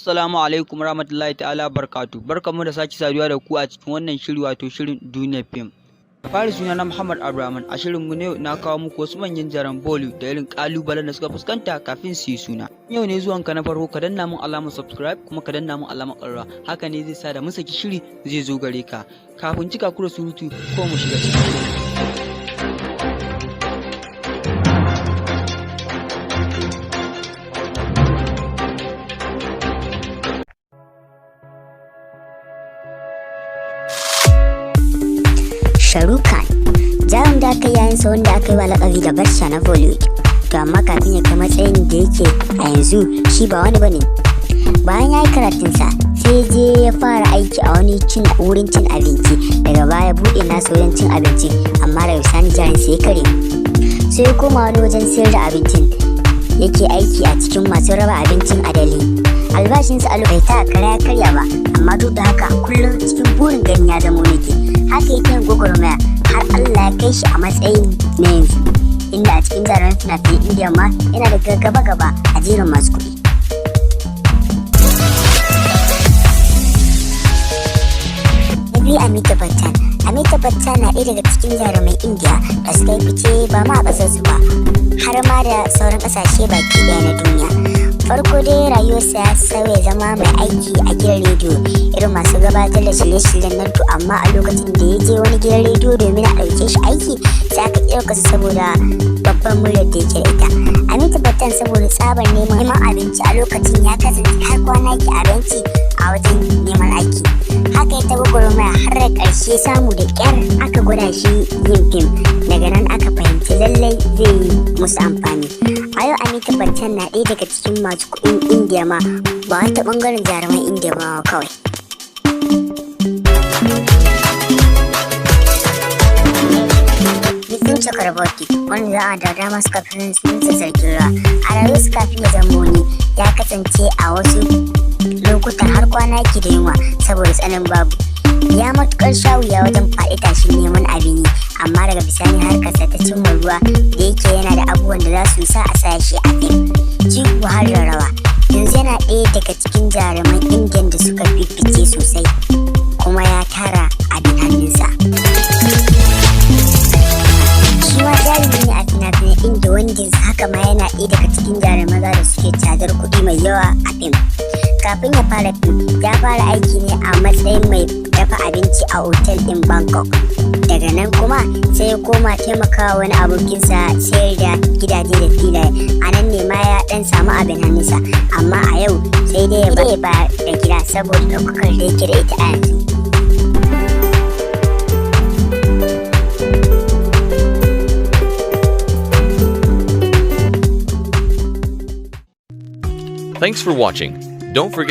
Assalamu alaikum warahmatullahi ta'ala barkatu. Barkanmu da sake saduwa da ku a cikin wannan shiri, wato shirin Duniyar Fim. Da fari, suna na Muhammad Abraman. A shirin mu na yau na kawo muku wasu manyan jaruman Bollywood da irin kalubalen da suka fuskanta kafin su yi suna. Yau ne zuwan ka na farko, ka danna mun alamar subscribe kuma ka danna mun alamar ƙararrawa. Haka ne zai sa da mun saki shiri zai zo gare ka. Kafin cika ku da surutu, ko mu shiga cikin shirin. Shahrukh Khan, jarum da aka yayin sa wanda aka yi wa lakabi da Badshah na Bollywood. To amma kafin ya kai matsayin da yake a yanzu, shi ba wani bane. Bayan ya yi karatunsa, sai je ya fara aiki a wani cin wurin cin abinci. Daga baya buɗe nasa wajen cin abinci, amma daga bisani jarin sai ya kare. Sai ya koma wani wajen sayar da abincin, yake aiki a cikin masu raba abincin a Delhi. Albashinsa a bai ta kara ya karya ba, amma duk da haka kullum cikin burin ganin ya zamo nake. Haka yake yin gwagwarmaya har Allah ya kai shi a matsayin na yanzu, inda a cikin jaruman fina-finan Indiya ma yana da gaba-gaba a jerin masu kuɗi. Na biyu, Amitabh Bachchan. Amitabh Bachchan na ɗaya daga cikin jaruman Indiya da suka yi fice ba ma a ƙasar su ba, har ma da sauran ƙasashe baki ɗaya na duniya. Farko dai rayuwarsa ya sauya zama mai aiki a gidan rediyo, irin masu gabatar da shirye-shiryen nan. To amma a lokacin da ya je wani gidan rediyo domin a ɗauke shi aiki, sai aka ɗauka su saboda babban muryar da yake da ita. Amitabh Bachchan, saboda tsabar neman abinci, a lokacin ya kasance har kwana ke abinci a wajen neman aiki. Haka ya ta gwagwarmaya har da ƙarshe samu da ƙyar aka gwada shi yin fim. Daga nan aka fahimci lallai zai yi musu amfani. A yau Amitabh Bachchan na ɗaya daga cikin masu kuɗin Indiya ma, ba wata ɓangaren jaruman Indiya ba kawai. Mithun Chakraborty, wanda za a da dama suka fi sunansa Sarkin Rawa. A rayuwarsa kafin ya zama wani, ya kasance a wasu lokutan har kwana ke da yunwa saboda tsanin babu. Ya matukar sha wuya wajen faɗi tashin neman abin yi, amma daga bisani harkarsa ta cimma ruwa, da yake yana da abubuwan da za su sa a sa shi a fim, ciki har da rawa. Yanzu yana ɗaya daga cikin jaruman Indiyan da suka fi fice sosai, kuma ya tara abin hannunsa. Shi ma jarumi ne a fina-finan Inda, wanda haka ma yana ɗaya daga cikin jaruman maza da suke cadar kuɗi mai yawa a fim. Kafin ya fara fim, ya fara aiki ne a matsayin mai dafa abinci a otel ɗin Bangkok. Daga nan kuma sai ya koma taimakawa wani abokinsa sayar da gidaje da filaye. A nan ne ma ya ɗan samu abin hannunsa, amma a yau sai dai ya ba da gida saboda ɗaukakar da yake da ita a yanzu. Thanks for watching. Don't forget